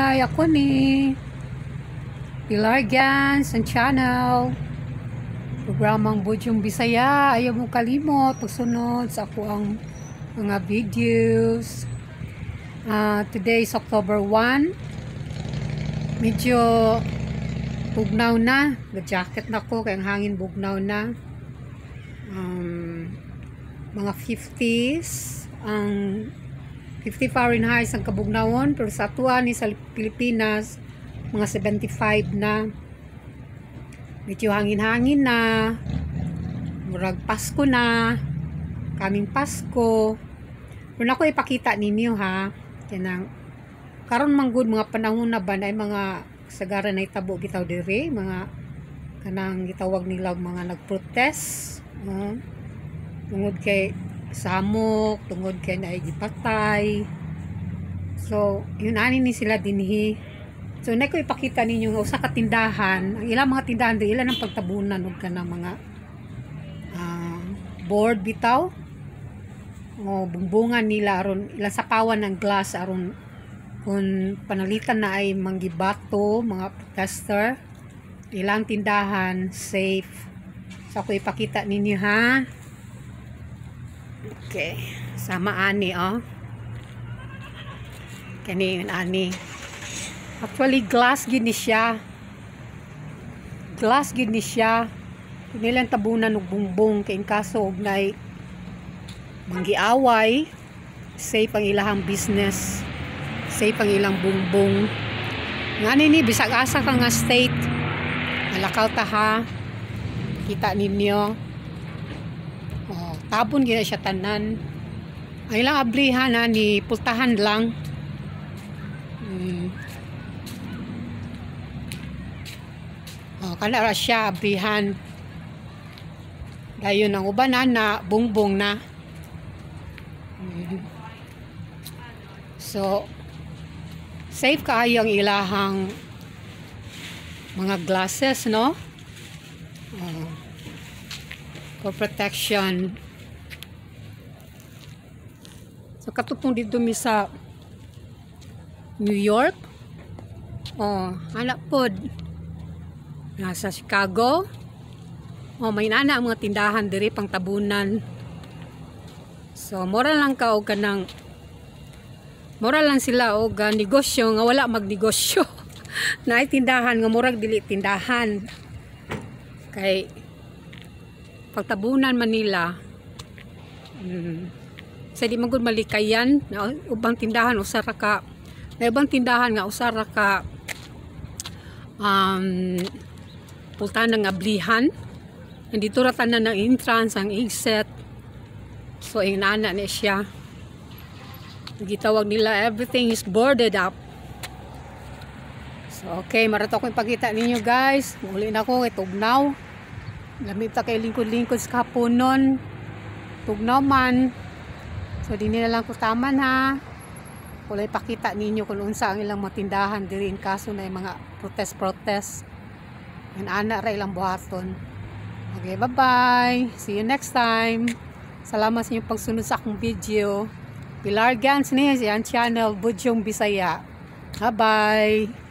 Hi, ako ni Pilar Gans ang channel. Programang Budyong Bisaya. Ayaw mo kalimot pagsunod sa ako ang mga videos. Today is October 1. Medyo bugnaw na. Ga-jacket na ko kay ang hangin bugnaw na. Mga 50s ang 50 Fahrenheit ang kabugnawon, pero sa atuan ni sa Pilipinas mga 75 na. Medyo hangin-hangin na, murag Pasko na, kaming Pasko. Pero nako ipakita ninyo ha, kanang karon man gud mga panahon na ba na ay mga kasagaran na itabo bitaw diri, mga kanang gitawag nila mga nagprotest, no? Tungod kay samok, tungod kay naay gipatay. So, yun ani ni sila dinhi. So, na ko ipakita ninyo nga usa ka tindahan, ang ilang mga tindahan diri ilan ang pagtabunan og kanang mga board bitaw. O bungbungan nila aron ilang sapawan ng glass aron kung panalitan na ay manggibato mga protester, ilang tindahan safe. So ako ipakita ninyo ha. Okay, sama ani oh. Kani yun ani. Actually glass gid ni siya. Glass gid ni siya. Nilang tabunan og bungbong kay in kaso og nay manggiaway, safe ang ilahang business. Safe ang ilang bungbong. Ngani ni bisag asa ka nga state. Malakaw ta ha. Kita ninyo. Oh, tabon gina siya tanan. Ang ilang ablihan ha, ni pultahan lang. Oh, kana ra siya ablihan. Dayon ang uban na bungbong na. So safe kaayo ang ilahang mga glasses, no? Oh, for protection. So katupong dito mi sa New York. Oh, anak pod. Nasa Chicago. Oh, may nana ang mga tindahan diri pang tabunan. So, mura lang ka og kanang mura lang sila og negosyo nga wala magnegosyo. Naay tindahan nga murag dili tindahan. Kay pagtabunan man nila, sa di man gud malikayan na ubang tindahan usa ra ka na ubang tindahan nga usa ra ka pultahan ng ablihan. Nandito ra tanan ng entrance, ang exit. So inana ni siya. Gitawag nila everything is boarded up. So okay, marato ko ipakita ninyo guys. Muli na ko kay tugnaw. Lamit ta kay lingkod-lingkod sa kapunon. Tugnaw man. So dinhi na lang ko taman ha. Wala ipakita ninyo kung unsa ang ilang mga tindahan diri in kaso na yung mga protest-protest. Yan ana ra ilang buhaton. Okay, bye-bye. See you next time. Salamat sa inyong pagsunod sa akong video. Pilar Gans ni ang channel Budyong Bisaya. Bye-bye.